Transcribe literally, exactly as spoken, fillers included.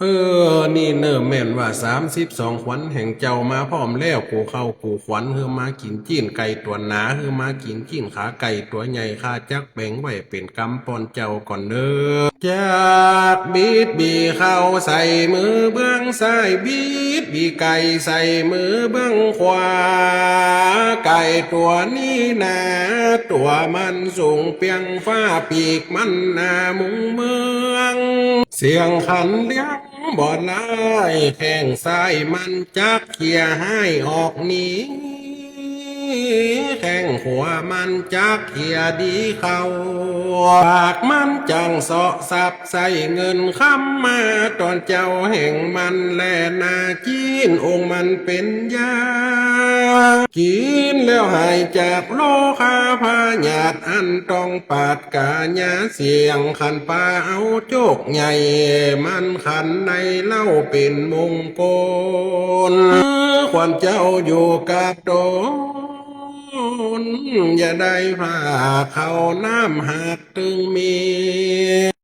เออ นี่เน่อแม่นว่าสามสิบสองขวัญแห่งเจ้ามาพร้อมแล้ว กูเข้ากูขวัญ หื้อมากิ๋นจี๊นไก่ตั๋วหนา หื้อมากิ๋นจี๊นขาไก่ตั๋วใหญ่ ข้าจักแบ่งไว้เป๋นกำป้อนเจ้าก่อนเน่อ จักบิดบีเข้าใส่มือเบื้องซ้าย บิดบีไก่ใส่มือเบื้องขวา ไก่ตั๋วนี้นา ตั๋วมันสูงเปียงฟ้า ปีกมันหนามุงเมือง เสียงขันเลี้ยงบ่ได้ แข้งซ้ายมันจักเขี่ยฮ้ายออกหนี แข้งขวามันจักเขี่ยดีเข้า ปากมันจั่งเซาะทรัพย์ใส้เงินคำมา ต้อนเจ้าแห่งมันแลนาจี๊น องค์มันเป๋นยา กิ๋นแล้วหายจากโรคาพยาธิอันต้องปาดก๋ายา เสียงขันปาเอาโจกใหญ่ มันขันในเหล้าเป๋นมงคล ขวัญเจ้าอยู่กับต๋น อย่าได้พลาด ข้าวน้ำหากตึงมี